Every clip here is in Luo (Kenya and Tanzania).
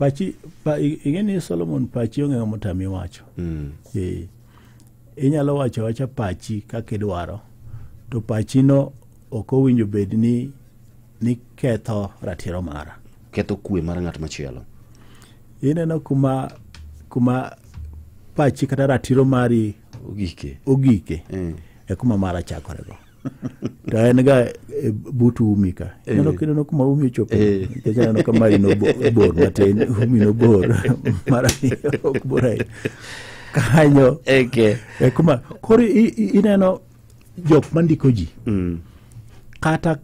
Pachi pa, ing'e ni Solomon, pachi onge ng'ama otami wacho. Inyalo wacho awacha pachi kaka idwaro, to pachino ok owinjo bed ni ketho ratiro mara. Ketho kwe mar ng'at machielo. Ineno kuma pachi kata ratiro mari ogike. Ogike e kuma mara chakorego. To en ga e but umi ka. Ineno kuma umi ochopo. Nikech aneno ka mari no bor matin, umi no bor, mara ni ok bor ahinya. Kanyo e kuma koro ineno jok mandiko ji kata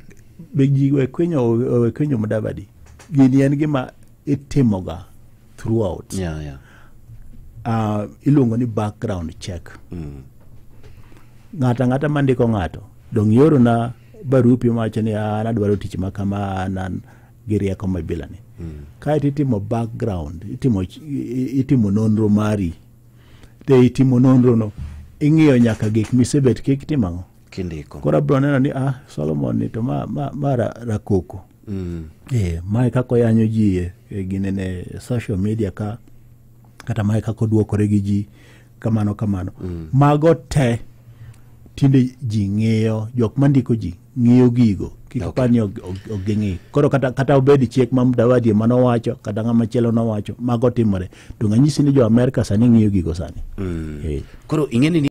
be ji we kwinyo Mudavadi. Gini en gima itimoga throughout. Iluongo ni background check. Ng'ato ang'ata mandiko ng'ato dong iorona barupi mawacho ni an adwaro tich ma kama, an gi rieko ma bilani. Kaeto itimo background, itimo nonro mari. To itimo nonro no, ing'iyo nyaka gik misebet kik timo ang'o. Kindiko. Koro abiro neno ni Solomon ni to ma rakoko. Mae kaka oyanyo ji e ginene social media ka, kata mae kaka oduokore gi ji kamano kamano. Mago te tinde ji ng'iyo, jok mandiko ji ng'iyo gigo. Kik par ni ok ging'i. Koro kata obed chik ma Mudavadi ema nowacho, kata ng'ama chielo nowacho, mago timore. To ng'anyisi ni jo Amerka sani ng'iyo gigo sani. Koro ing'e ni